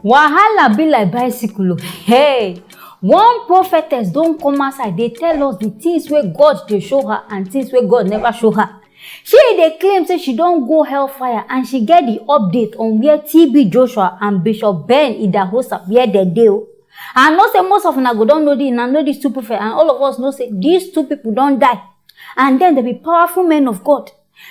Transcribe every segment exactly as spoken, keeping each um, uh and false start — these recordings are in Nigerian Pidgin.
Wahala be like bicycle o. Hey, one prophetess don come outside dey tell us the things wey God dey show her and things wey God never show her. She dey claim say she don go hellfire and she get the update on where T B Joshua and Bishop Ben Idahosa, where dem dey o. I know say most of una go don know this, una know these two prophet, and all of us know say these two people don die, and then dem be powerful men of God.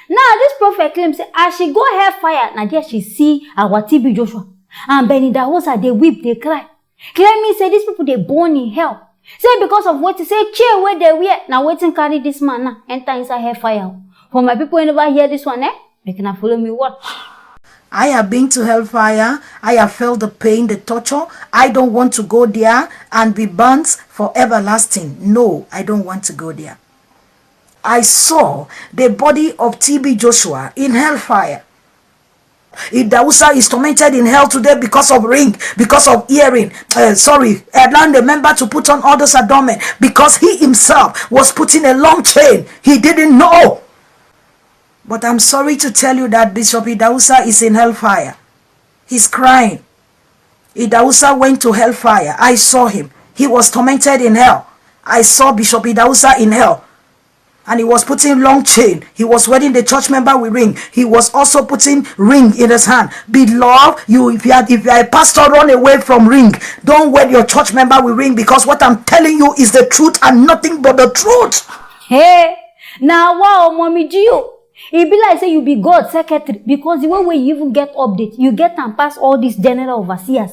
Now this prophet claim say as she go hellfire, na there she see our T B Joshua and Ben Idahosa dey weep, dey cry, claiming say these people dey burn in hell. Say because of wetin? Say chain wey dem wear na wetin carry this man now enter inside hellfire o. For my people wey never hear this one, eh, make una follow me watch. I have been to hellfire. I have felt the pain, the torture. I don't want to go there and be burnt for everlasting. No, I don't want to go there. I saw the body of T B Joshua in hellfire. Idausa is tormented in hell today because of ring, because of earring. Uh, sorry, Erland, remember to put on all those adornment because he himself was putting a long chain. He didn't know. But I'm sorry to tell you that Bishop Idausa is in hellfire. He's crying. Idausa went to hellfire. I saw him. He was tormented in hell. I saw Bishop Idausa in hell. And he was putting long chain. He was wedding the church member with ring. He was also putting ring in his hand. Beloved, you if you are if you are a pastor, run away from ring. Don't wed your church member with ring because what I'm telling you is the truth and nothing but the truth. Hey, now wow, mommy Gio. E be like say you be God secretary because the way wey you even get update, you get am pass all these general overseers.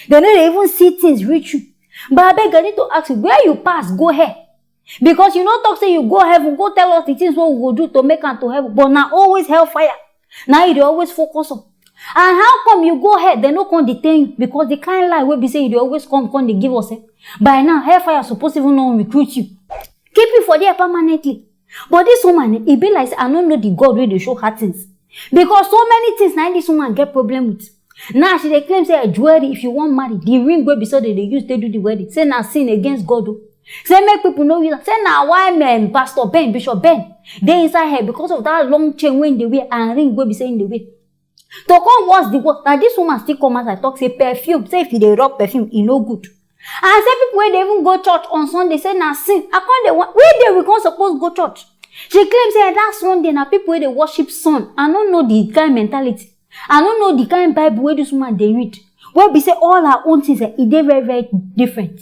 Dem no dey even see things reach you. But abeg, I need to ask you, where you pass go hell? Because you no talk say you go heaven, go tell us the things wey we go do to make am to heaven, but na always hellfire na you dey always focus on. And how come you go hell, dem no come detain you? Because the kind lie wey be say you dey always come come dey give us, eh, by now hellfire suppose even no recruit you, keep you for there permanently. But this woman, eh, e be like say I no know the God wey dey show her things, because so many things na im this woman get problem with. Now she dey claim say her jewelry, if you wan marry, the ring wey be so dem dey use take do the wedding, say na sin against God o. Say make people no use am. Say na why men, Pastor Ben, Bishop Ben dey inside hell because of that long chain wey im dey wear and ring wey be say im dey wear. To come worse the worst, na this woman still come outside talk say perfume, say if you dey rub perfume, e no good. And say people wey dey even go church on Sunday say na sin. I come dey wa- which day we come suppose go church? She claim say that Sunday na people wey dey worship sun. I no know the kind mentality. I no know the kind Bible wey this woman dey read. Wey be say all her own things, eh, e dey very very different.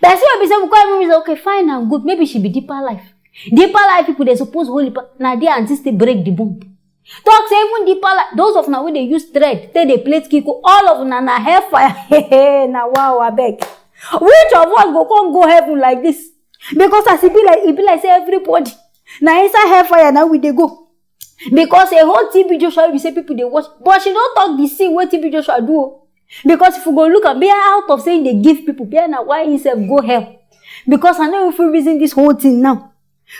Person wey be say we come even reason, okay, fine and good, maybe she be deeper life. Deeper life people dey suppose holy pa- na there aunty still break the bone. Talk say even deeper life, those of una wey dey use thread take dey plait kiko, all of una na hellfire. Na wow, abeg. Which of us go come go heaven like this? Because as e be like e be like say everybody na inside hellfire na we dey go. Because a whole T B Joshua wey be say people dey watch, but she don talk the sin wey T B Joshua do o. Because if you go look am, be out of saying dey give people, be na why himself go hell. Because I no even fit reason this whole thing now.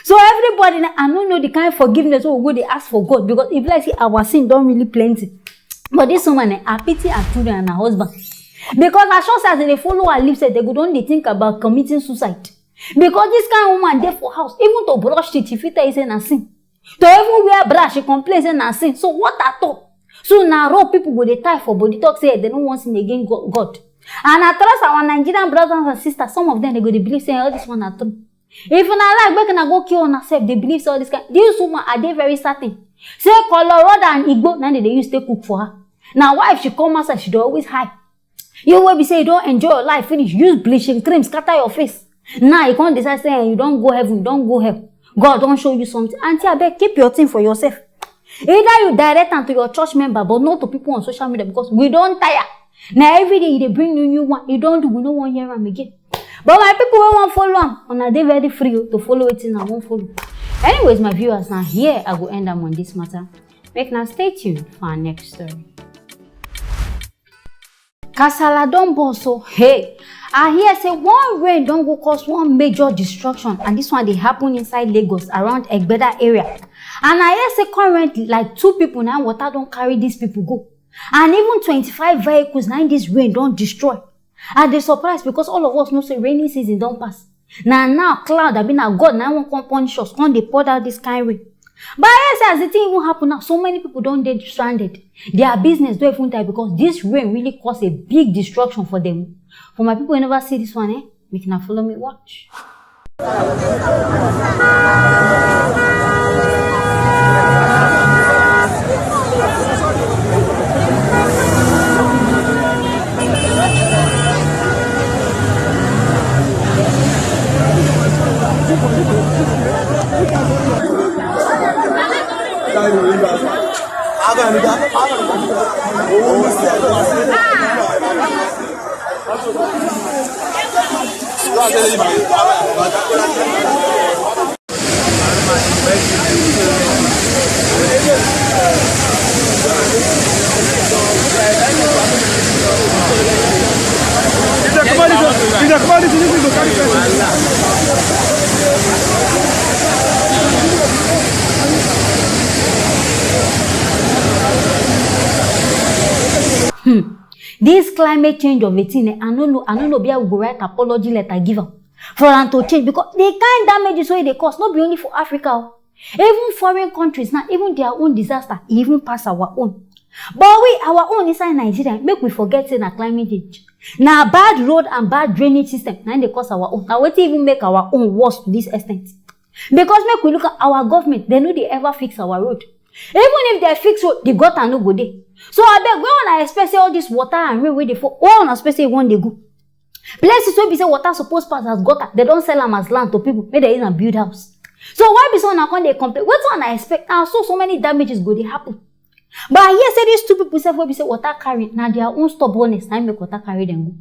So everybody now, I no know the kind forgiveness wey we go dey ask for God, because e be like say our sin don really plenty. But this woman, eh, I pity her children and her husband. Because as sure say as dem dey follow her live, say dem go don dey think about committing suicide. Because this kind woman dey for house, even to brush teeth, she fit tell you say na sin. To even wear bra, she complain say na sin. So what at all? So na rope people go dey tie for body, talk say dem no wan sin against Go- God. And I trust our Nigerian brothers and sisters, some of them, dem go dey believe say all this one na true. If una like, make una go kill una sef, dey believe say all this kind. This woman, I dey very certain say color rod and igbo na dem dey use take cook for her. Na why if she come outside, she dey always high. You wey be say you don enjoy your life finish, use bleaching cream scatter your face. Now you come decide say, eh, you don go heaven, you don go hell. God don show you something. Aunty, abeg, keep your thing for yourself. Either you direct am to your church member, but not to people on social media, because we don tire. Na every day you dey bring new new one. You don do, we no wan hear am again. But my people wey wan follow am, una dey very free o to follow wetin una wan follow. Anyways, my viewers, na here I go end am on this matter. Make una stay tuned for our next story. Kasala don burst o. Hey, I hear say one rain don go cause one major destruction, and this one dey happen inside Lagos around Egbeda area. And I hear say currently, like, two people na water don carry these people go, and even twenty-five vehicles na this rain don destroy. I dey surprise because all of us know say rainy season don pass. Na now cloud, abi na God na wan come punish us, come dey pour down this kind rain. But I hear say as the thing even happen now, so many people don dey stranded. Their business don even die because this rain really cause a big destruction for them. For my people wey never see this one, eh? Make una follow me watch. Hmm. This climate change of a thing, eh, I no know, I no know, be I go write apology letter give am for am to change, because the kind damages wey e dey cause no be only for Africa o. Even foreign countries now, even their own disaster, e even pass our own. But we, our own inside Nigeria, make we forget say na climate change. Na bad road and bad drainage system na im dey cause our own. Na wetin even make our own worse to this extent. Because make we look at our government, dem no dey ever fix our road. Even if dem fix road, the gutter no go dey. So abeg, where una expect say all this water and rain wey dey fall, where una expect say e wan dey go? Places wey be say water suppose pass as gutter, dem don sell am as land to people make dem use am build house. So why be say una come dey complain? Wetin una expect? Na so so many damages go dey happen. But I hear say these two people sef wey be say water carry, na their own stubbornness na im make water carry dem go.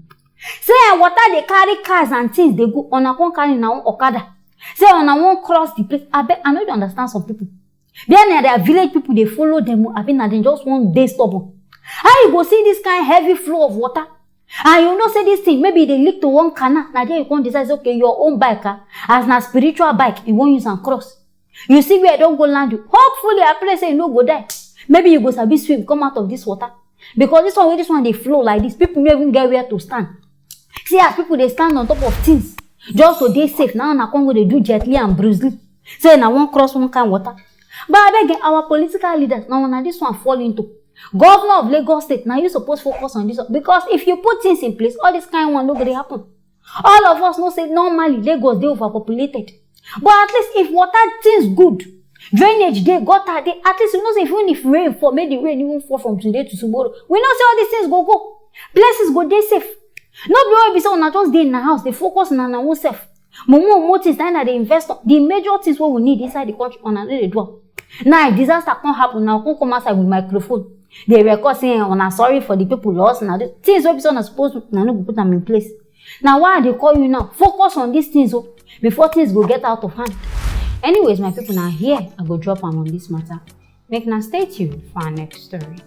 Say, eh, water dey carry cars and things dey go, una come carry una own okada. Say una wan cross the place. Abeg, I no dey understand some people. Be na their village people dey follow dem o, abi na dem just wan dey stubborn? How you go see this kind heavy flow of water and you know say this thing maybe e dey leak to one canal, na there you come decide say, okay, your own bike, ah, as na spiritual bike, you wan use am cross. You see where e don go land you. Hopefully, I pray say you no go die. Maybe you go sabi swim come out of this water. Because this one, wey this one dey flow like this, people no even get where to stand. See as people dey stand on top of things just to dey safe. Now una come go dey do Jet Li and Bruce Lee. Say una wan cross one kind water. But abeg, eh, our political leaders, na una this one fall into. Governor of Lagos State, na you suppose focus on this one. Because if you put things in place, all this kind one no go dey happen. All of us know say normally Lagos dey overpopulated. But at least if water things good, drainage dey, gutter dey, at least we know say even if rain fall, make the rain even fall from today to tomorrow, we know say all these things go go. Places go dey safe. No be all be say una just dey in una house, dey focus on una own self. Mumu mumu things na una dey invest on. The major things wey we need inside the country, una no dey do am. Now, if disaster come happen, una come come outside with microphone, dey record say, eh, una sorry for the people lost, na the things wey be say una suppose, una no go put am in place. Na why I dey call you now. Focus on these things o, before things go get out of hand. Anyways, my people, na here I go drop am on this matter. Make una stay tuned for our next story.